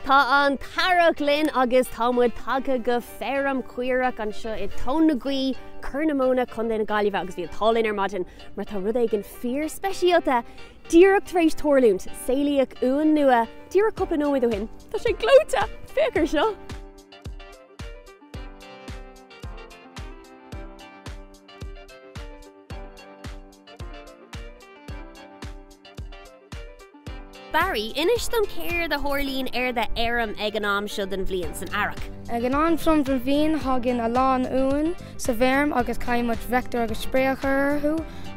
Tá an t-earrach linn agus tá muid tagtha go feirm caorach anseo i Tóin na Gaoithe, Corr na Móna, Contae na Gaillimhe agus bhí an t-ádh linn ar maidin mar tá rud éigin fíor speisialta díreach tar éis tarlúint. Saolaíodh uan nua díreach cúpla nóiméad ó shin. Tá sé gleoite! Féach ar seo! Barry, inis dom céard a tharlaíonn ar do fheirm ag an am seo den bhliain, san earrach? Ag an am seo den bhliain thagann a lán uain sa bhfeirm agus caithfidh muid vector agus spray a chur orthu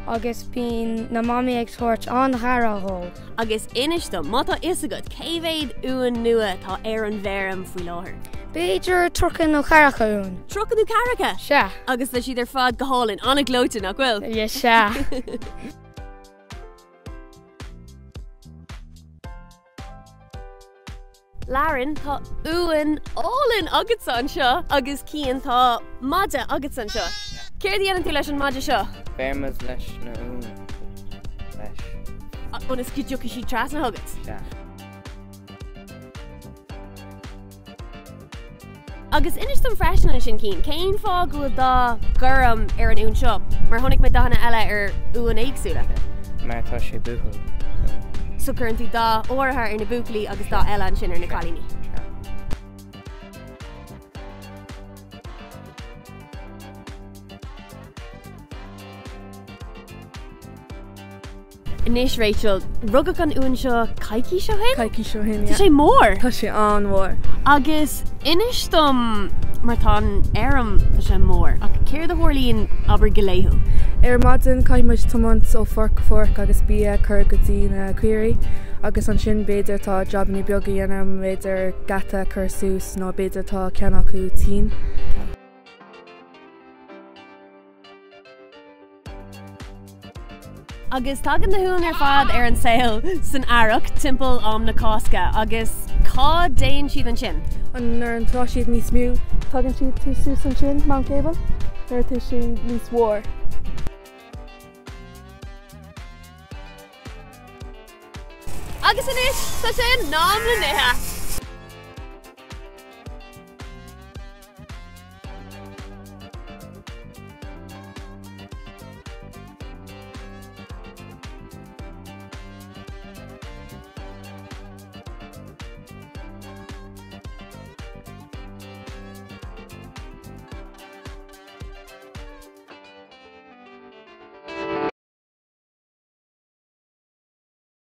agus bíonn na mamaí ag tabhairt an-aire dhóibh. Agus inis dom, má tá fhios agat, cé mhéad uan nua atá ar an bhfeirm faoi láthair? B'fhéidir 30 nó ceathracha uan. 30 nó ceathracha? Sea. Agus tá siad ar fad go hálainn, an-ghleoite, nach bhfuil? Yeah, sea. Lauren, tá uan álainn agatsa anseo agus Cian, tá maide agatsa anseo. Céard a dhéanann tú leis an maide seo? Beirimid leis na uain leis. Ionas go dtiocfaidh siad trasna chugat? Sea. Agus inis dom freisin ansin, Cian, cén fáth go bhfuil dath gorm ar an uan seo? Mar chonaic mé dathanna eile ar uain éagsúla. Mar tá sé buachaill. So cuireann tú dath áirithe ar na buachaillí agus dath eile ansin ar na cailíní. Sea. Anois Rachel, rugadh an uan seo coicís ó shin? Coicís ó shin, yeah. Tá sé mór! Tá sé an-mhór. Agus inis dom, mar tá an fheirm, tá sé mór, ach céard a tharlaíonn, abair, go laethúil? Ar maidin caithfidh muid tiomáint ó pháirc go páirc agus bia a chur go dtí na caoirigh agus ansin b'fhéidir tá jabannaí beaga a dhéanamh, b'fhéidir geata a chur suas nó b'fhéidir tá ceann acu tinn. Agus tagann na huain ar fad ar an saol san earrach, timpeall am na Cásca, agus cá dtéann siad ansin? Nuair atá siad níos mó, tagann siad suas ansin, Mount Gable, nuair atá siad níos mhór. Agus anois, tá sé in am le n-ithe!